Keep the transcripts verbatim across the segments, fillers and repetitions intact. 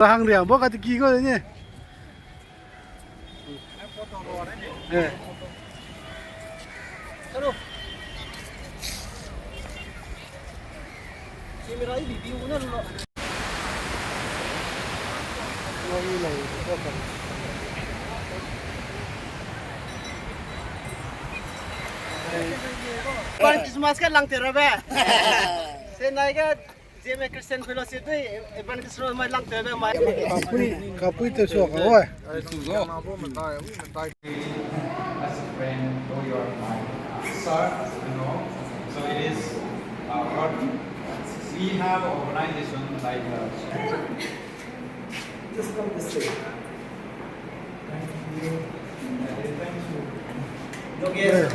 Rahang ria bo ka teki ko ni. Eh. Ban Christmas ka lang te rabe. Senai ga Zeme Christian Fellowship dui, Adventist Church mai lang te be mai. Kapui, kapui te so ka oi. As a friend, though you are my sir, you know. So it is, uh, what we have organization like, uh, just come this way. Thank you. Thank you. Okay.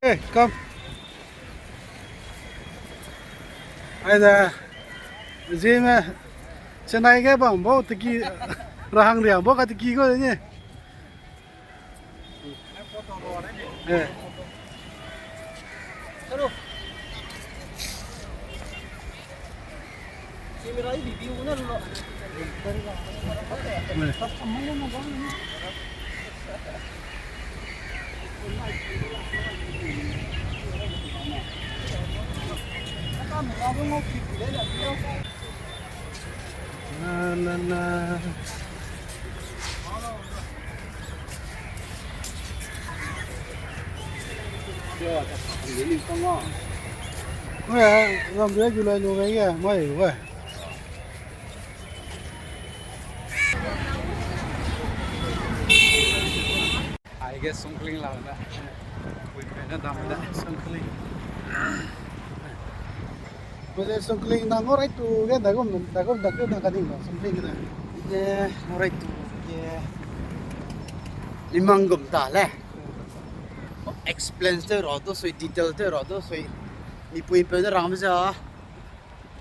Hey, come. Aida, Zeme, Chennai ge bam bo teki, rahang ria bo ka teki ko ni. Eh. Na, na, na. Oi, ram de ju lai lu gai ge, mai ru gai. Aige Songkling la da. Ui, na dam da Songkling. Bele Songkling na ngorai tu ge da gum, da gum, da gum, da ka ding da Songkling da. Ige ngorai tu ge. Limang gum ta le. Explain te ra du sui, detail te ra du sui. Mi pui pe de rang me za.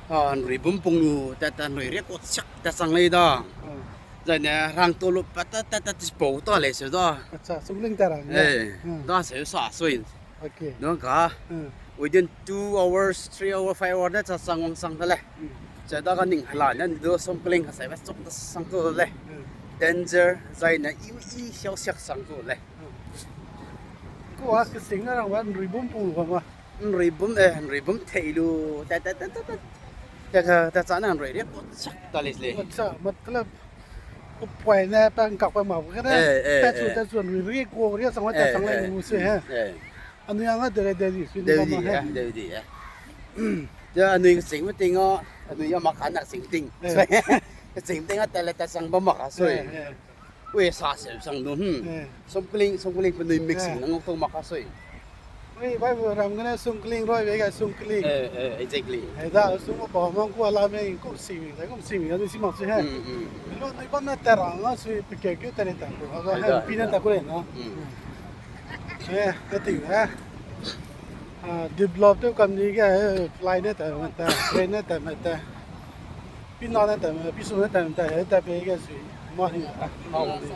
A, nrui bum pung lu, ta ta nrui re kot sak ta chang lei da. Hmm. Zai ne rang to lu pa ta ta ta ti pau ta lei se da. Acha, Songkling ta rang. Eh, hmm, da se sa sui. Okay. Nung ka, hmm, within two hours, three hour, five hour da cha chang wang sang da le. Hmm. Cha da ka ning hala ne du Songkling ka sai ba chok ta sang to le. Hmm. Danger, zai ne i i xiao siak sang to le. Hmm. Ko a ke sing na rang ba nrui bum pung lu ba ma. Nrui bum, eh, nrui bum thei lu, ta, ta, ta, ta, ta. Ta, ta, ta, cha na nrui re, kot sak ta le le. Kot sak, matlab, ko poi ne, pa ngkak pa ma, ka ne, eh, eh, ta chu, eh, ta chu, nrui re, ko re, sang wa, ta, eh, sang le, eh, lu se, he. Eh. Anui yang a, de, de, di, su, de, di, ma, he, eh, de, di, eh. Ja, anui sing me ting a, anui ya ma ka na sing ting. Eh. Sing ting a, ta le, ta sang ba ma ka, so, eh, eh. Ui, sa seu sang du, hmm. Eh. Songkling, Songkling penui mixing, eh, na ngau tau mak ka sui. Ui, Bible ram gene Songkling roi be ga Songkling. Eh, eh, exactly. Eh, da, sung ba mang ku ala me kum simi, da kum simi, da si mak sui he. Hmm, hmm. Lo nui bam na ta rang a sui, pe ke ke ta le ta ku, aga, eh, he, da, pi na da, ta ku le na. Hmm. Eh, ka ting, eh. Ah, develop tew kam ni ge, eh, fly ne ta, ta, train ne ta, ta. Pi na ne ta, pi su ne ta, ta, ta pe ge sui. Ma hi, ah, ma hi.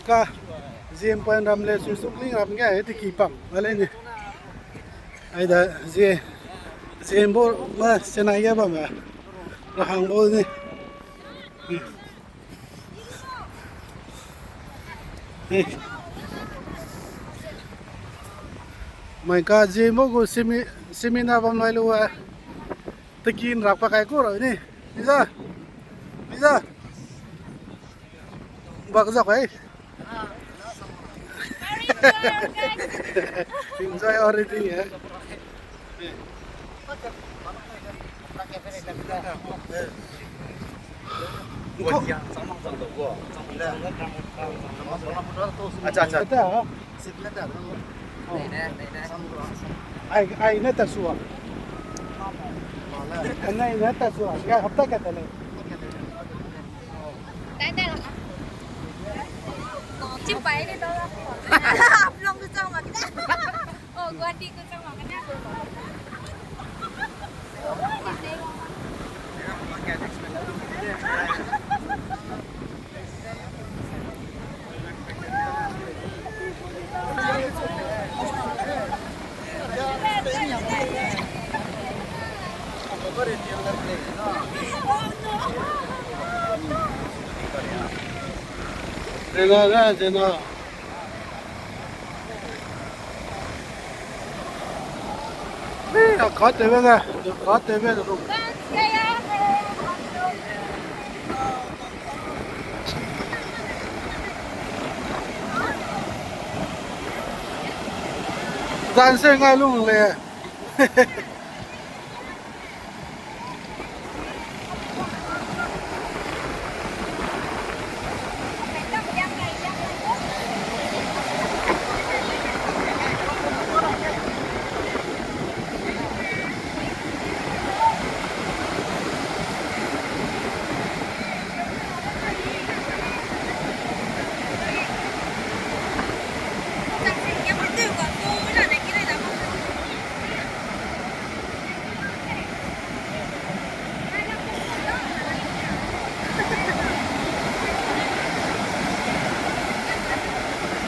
Ka, Zeme point ram le sui Songkling ram ge, eh, te ki pang, ale ni. Ai da, Zeme, Zeme bo, ma, Chennai ge bam, eh. Rahang bo ni. Mai ka Zeme bo gu simi-, seminar bam lai lu, eh. Tekin rak pa kai ku ra ni. Biza. Biza. Bak za kai. Enjoy already, eh. Acha, acha. Ai, ai ne ta sua. Ai ne ta sua. Ga hapta ka ta le. Oh, Guwahati ku chang mak kane. Zena, zena. Ei, a ka tewbe ge, a ka tewbe ge. Zan se ngai lung le.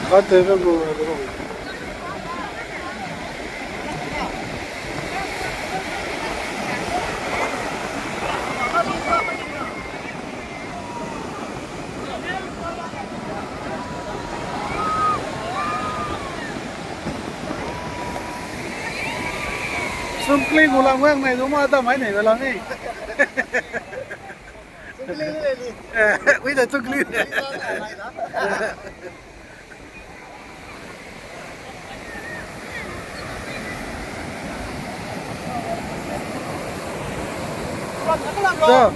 Ka tewbe gu, gu. Sungkling gu lam wang nai du ma dam mai nai be lam ni. Sungkling le li. Eh, ui da sungkling. So,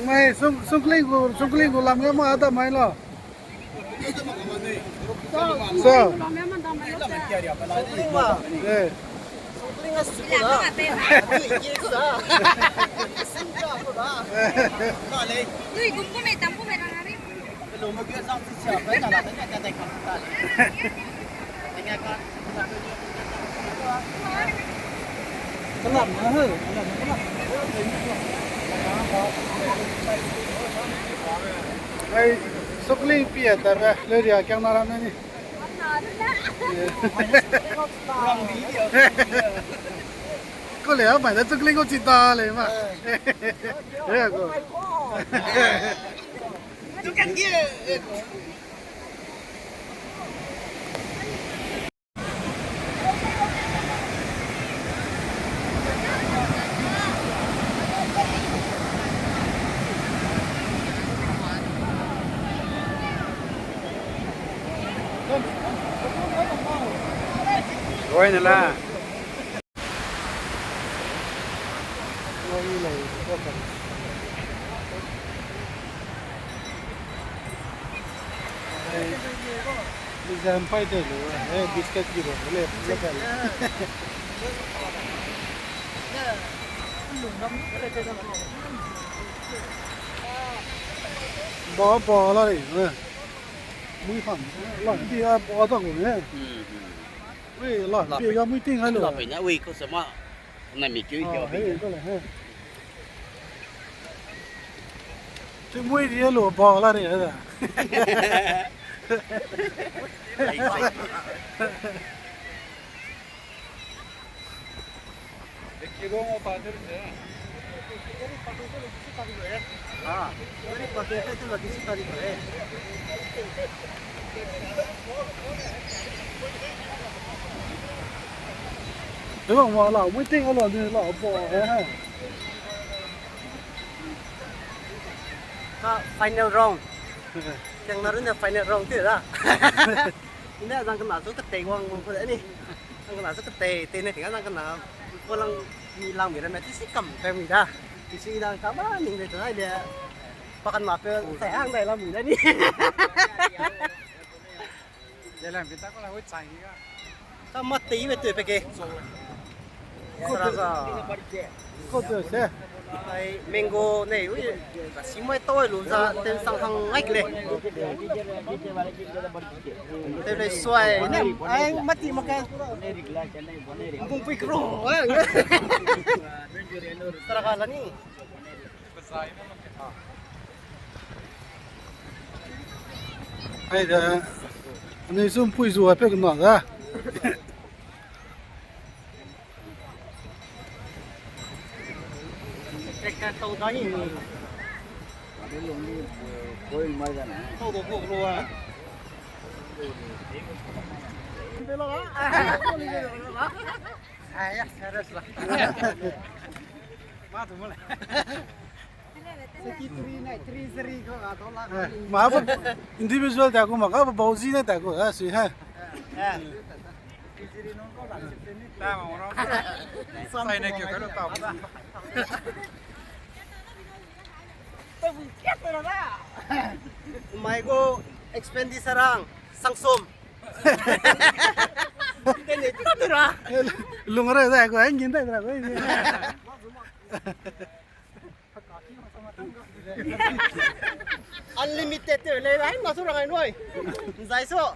mai sung, sungkling gu, sungkling gu lam ge ma dam mai lo. So. Eh. Ai, sukling pie ta be, le ria kiang na ram ne ni. Ko le, a mai da sukling ko chi ta le ma. Eh, ko. Roi ne la. Exam pai de lu, eh, biscuit ki ro, le, le, le. Ba, ba la re, eh. Mui ham, la, bi a ba da gu ne. Hmm, hmm. Ui, la, la, bi pe, ga mui ting hai lu. La pe na, ui, ko se ma. Na mi kiu, ah, kiu, hei, ko le, he. Chi mui di lu ba la re, he da. Eba ma la, mui ting a la, ni la, ba, he, he. Ka final round. Kang na rune final round te da. Ine zang kena zu ketei wang wang ko ni. Zang kena zu ketei, tei ne ting zang kena. Ko lang mi lang mi ra me ti si kam pe mi da. Ti si dang ka ma ning de ta le. Pa kan ma pe sai hang dai lam mi da ni. Jelan pita ko la hui chai ga. Ka ma tei be tei pe ke. Sara ga. Ko tei se. Ai mango nei ui. Ka si mai tau lu za ten sang hang ai ke le. Te le suai ne ai mati ma ka. Bung pui kro. Sara ga la ni. Ai da, ani sum pui zu a pe kena da. Tractor tau da ni. Ma ba individual ta ku ma ka ba bauzi ne ta ku ha si ha. Mai gu expenditure ang sangsom. Lungra da ku engin da ku. Unlimited te le ai ma su rang ai noi. Nzai so.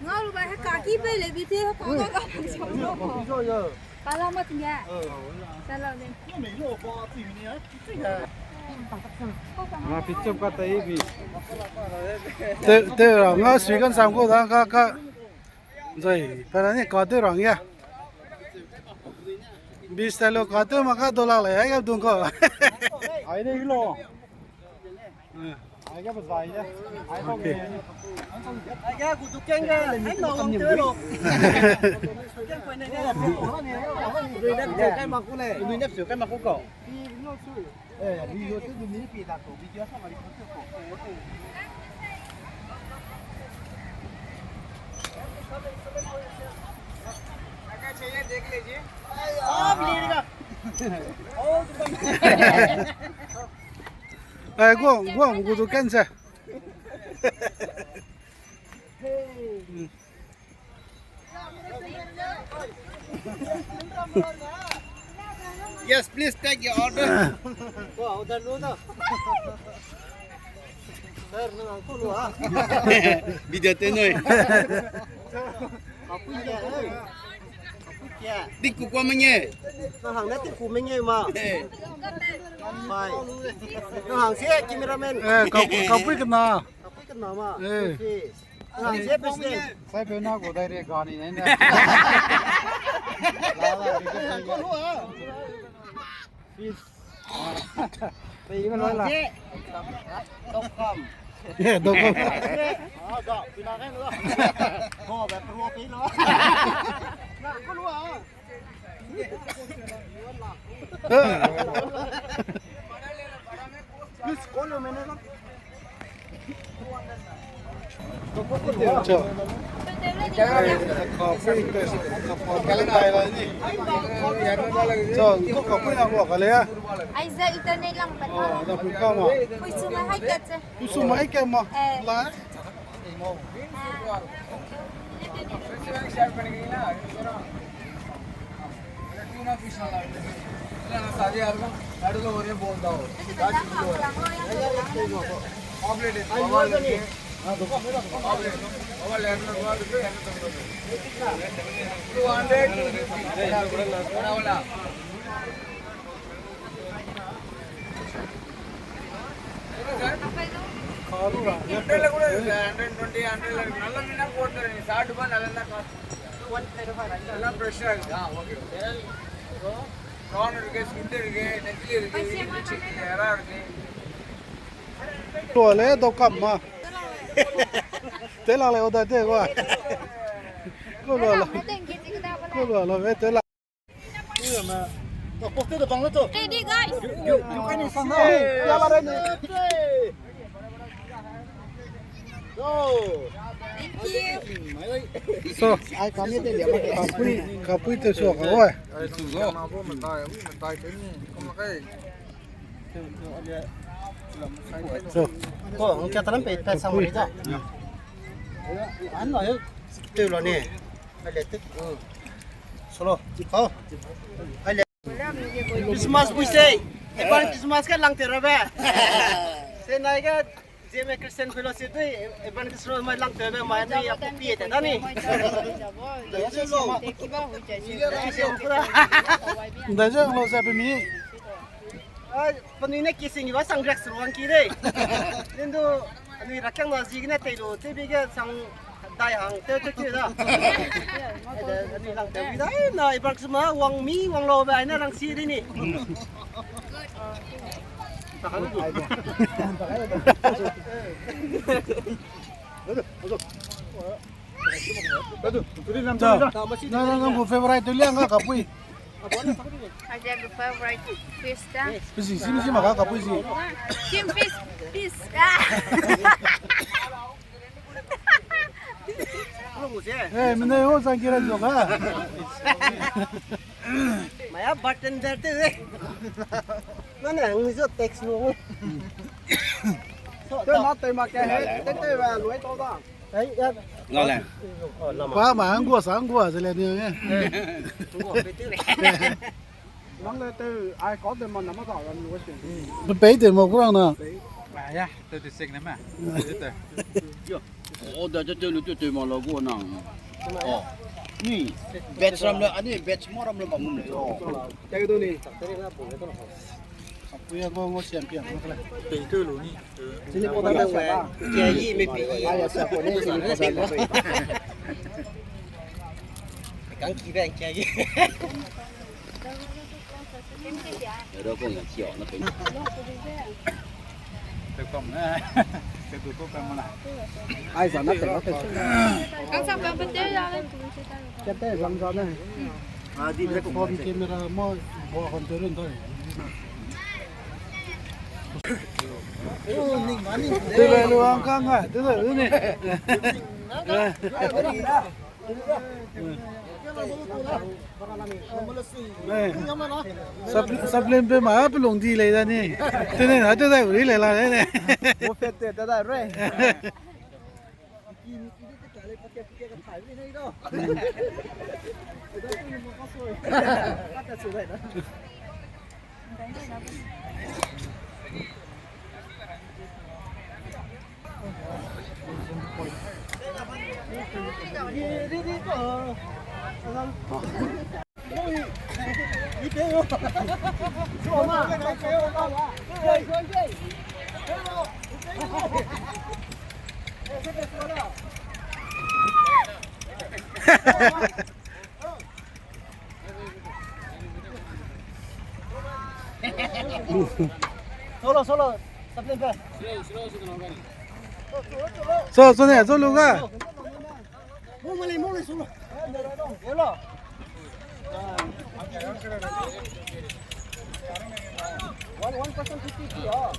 Ngau lu bai he kaki pe le bi te he kaka ka pang chau lo. Kala ma ting ya. Kala ne. Nga picture ka tai bi. Te te ra nga sui kan sam ko da ka ka. Zai, pa na ni ka te rang ya. Bis ta lo ka te ma ka dola le ai ga dung ko. Ai de lo. Ai ga ba zai ya. Ai ko. Ai ga gu du keng ga. Ai no te lo. Keng ko ne ga. Lui nap kai ma ku le. Lui nap kai ma ku ko. Eh, video tu dumi pi da ko, video sa mari ko ko. Eh, go, go, go to cancel. Yes, please take your order. Wow, order lo da. Sir, nang ang ko lo ha. Video te noi. Kapui ya, eh. Kapui ya. Di ku kwa menge. Nang hang na di ku menge ma. Eh. Bye. Nang hang se cameraman. Eh, kap-, kapui kena. Kapui kena ma. Eh. Okay. Sai pe na go dai re gani ne ne. Fish. Pe ma la. Dokam. Ye, dokam. Ah, da, pina kai lo. Go be pro pe lo. Na ko lo ah. Aize internet lang pa. Kuisu mai hai kat ze. Kuisu mai hai kat ma. Eh. La. Hundred twenty, hundred, நல்ல மீனா போட்டு, shad பா, நல்ல எல்லாம் fresh ஆ இருக்கு. Prawn இருக்கு, squid இருக்கு, நெத்திலி இருக்கு, இறா இருக்கு. Tuale, dokam ma. Tela le, oda te wa. Ko lo lo. Ko lo lo, ve tela. Ready, guys. Thank you. So, kapui, kapui te so ka, oi. So. Ko, ang kia taram pe, pe sang ri ja. An no, te lo ni. Solo. Christmas bui sei. Advance Christmas ka lang te rabe. Sei nai ga Zeme Christian Fellowship dui advance Christmas mai lang te be mai ni ya pi te da ni. Nda je lo ze pe mi. Ai, penui ne kising ba sang riak se wang ki dei. Nindu, anui rakiang na zi gene tei lu, te bi ge sang Dai hang, teu, teu, teu da. Ai da, ani lang teu, dai na, i bak sema, wang mi, wang lo, bai na rang si di ni. Na, na, na, gu favorite tu liang ga kapui. Aja gu favorite fish da. Pisi, simi, sima ga kapui si. Kim fish, fish da. Eh, mine ho sang kira jo ga. Maya bartender te. Nane, ang zo text lo. Te na te ma ke he, te te wa lo to da. Ai, ya. Lo le. Oh, lama. Pa ma ang gua sa ang gua ze le ni. Ang gua pe te. Nang le te, ai, ko de ma na ma da ran lo se. Pe te mo kurang na. Ah, ya, te te sek ne ma. Te te. Yo. Oh, da te te lu te te ma lo gua nang. Oh. Ni. Batch ram le, ani batch mo ram le ba mun le. Oh. Te do ni. Apuia ngo ngo siam piang kala. Pei tu lu ni. Sini po da we. Kia yi me pi. Ai ya sa po ne sini po da we. Kang ki ben kia yi. Ro ko ngan sio na pe. Ai, za na te, na te. Kang sa pe pe te ya le. Kete zam za ne. Ah, di le ko phone camera mo bo kon te run dai. Te le lu ang kang a, te le lu ni. Eh. Sap-, supplement pe ma pe lung di lei da ni. Te ne na te da ri lei la lei ne. Mo fet te da da re. Solo, solo, supplement pe. So, so ne, so lu ga. Mo mali, mo mali, solo. Yelo. One, one person fifty, oh.